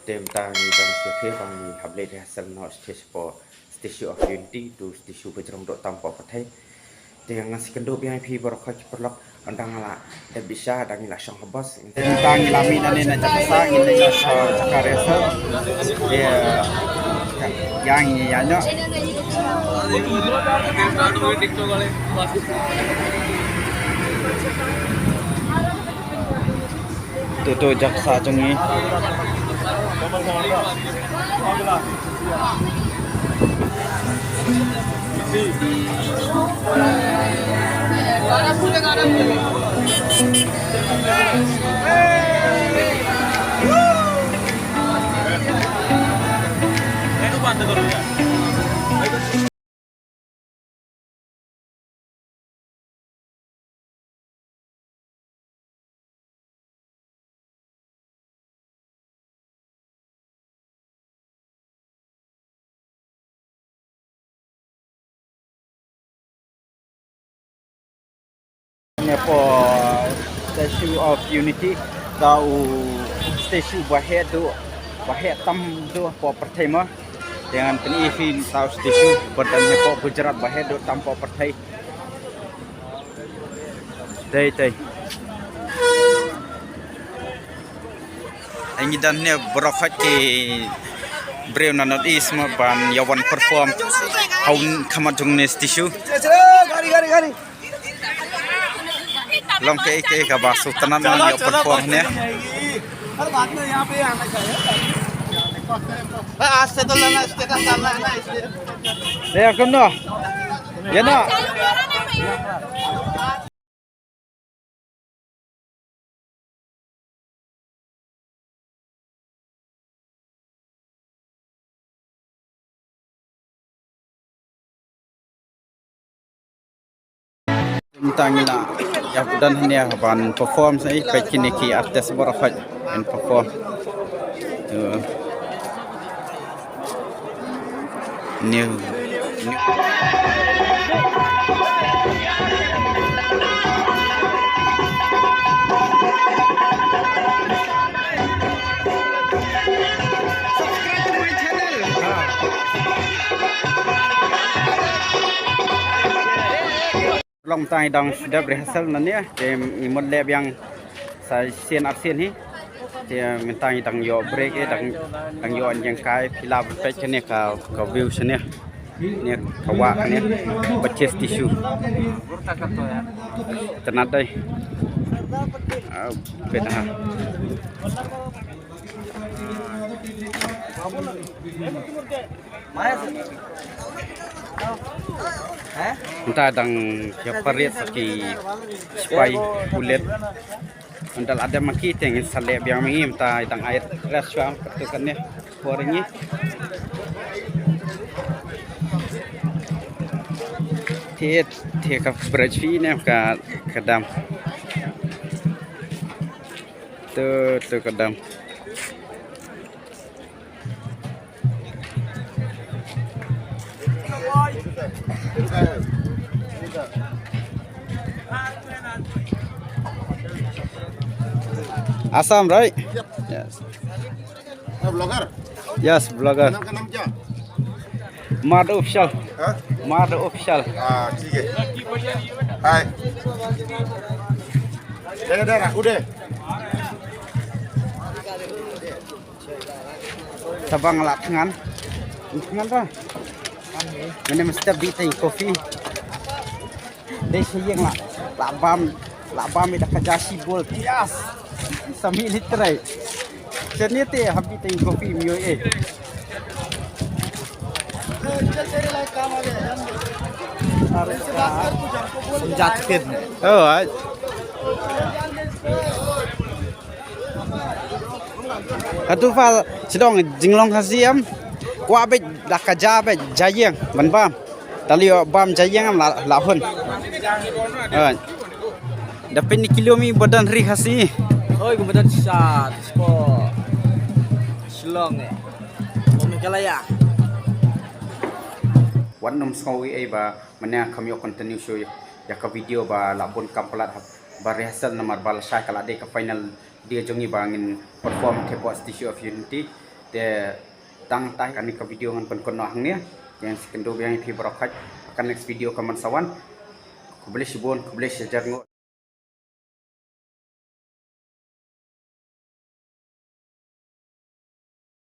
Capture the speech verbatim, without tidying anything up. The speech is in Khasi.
Te mynta ngi dang shu phi ba ngi hap leit rehearsal noh stage hapoh Statue of Unity, to stage u ba jrong doh tam hapoh pyrthei. Te ngan sa kynduh biang ïa phi baroh ki paralok, ynda nga la dep bishar, ynda ngi la shong ha bus. Te mynta ngi la mih nangne na jaka sa, ngi la shong jaka rehearsal. Te ïa ngi ïa noh. To to jaka sa jong ngi. Ngi hapoh Statue of Unity, da u statue ba heh duh, ba heh tam duh hapoh pyrthei mo. Te ngan pyni ïa phi, da u statue ba don hapoh Gujarat ba heh duh tam hapoh pyrthei. Dei, dei. Ngi don hangne baroh ki briew na North East mo ban ïa wan perform ha u khmat jong une u statue. Long kaei kaei kaba sngewtynnat mo ïa perform hangne. आज से तो लाना, status डालना है ना, इसलिए। Ïa kumno? Ïa na. Mynta ngi la ïa don hangne ban perform sa, i peit kine ki artist baroh ban perform. To. New, new. Long time dang shu dep rehearsal nangne, te ngi mut leh biang sa sien ar sien hi. Te mynta ngi dang ïoh break, eh, dang, dang ïoh ïeng kai, phi lah ban peit kane ka, ka view shane. Ne ka wah kane, purchase tissue. Tynnat dei. Ah, peit ha. Mynta dang ïa parade sa ki sipai pulit. Mynta la dep ma ki te ngin sa leh biang ma ngi, mynta dang ai rest shuwa katto katne por ngi. Te te ka bridge phi ne ka, ka dam. To to ka dam. Assam, right? Yep. Yes. Blogger? Yes, blogger. Channel का नाम क्या? Mad Official. हाँ? Mad Official. हाँ, ठीक है। Hi. Dah, dah, dah, aku deh. Sa ba nga la thngan. Thngan ba. Mynne mynstep bit tang coffee. Dei sha ïing la, la bam, la bam ïa da ka ja shi bol. Yes. Sa mih liter. Shane te hap bit tang coffee ym ïoh ei. Sa ja tiket. Oh, ai. Katu pha sdang jinglong Khasi em. Kwah beit da ka ja beit ja ïing ban bam. Tali bam ja ïing em la, la hun. Eh. Da pyn kilo mi ba don ri Khasi. Oi, ba don sa, sa Shillong eh. Ba Meghalaya. Wat nym sngew ei ei ba mynne kham ïoh continue shuh ïa ka video ba la bun kam palat hap ba rehearsal namar ba lashai ka la dei ka final. Dei jong ngi ba ngin perform te hapoh Statue of Unity. Te tang tang kane ka video ngan pynkut noh hangne. Ïa ngan sa kynduh biang ïa phi baroh khoit ha ka next video kaban sa wan. Khublei shibun, khublei shihajar nguh.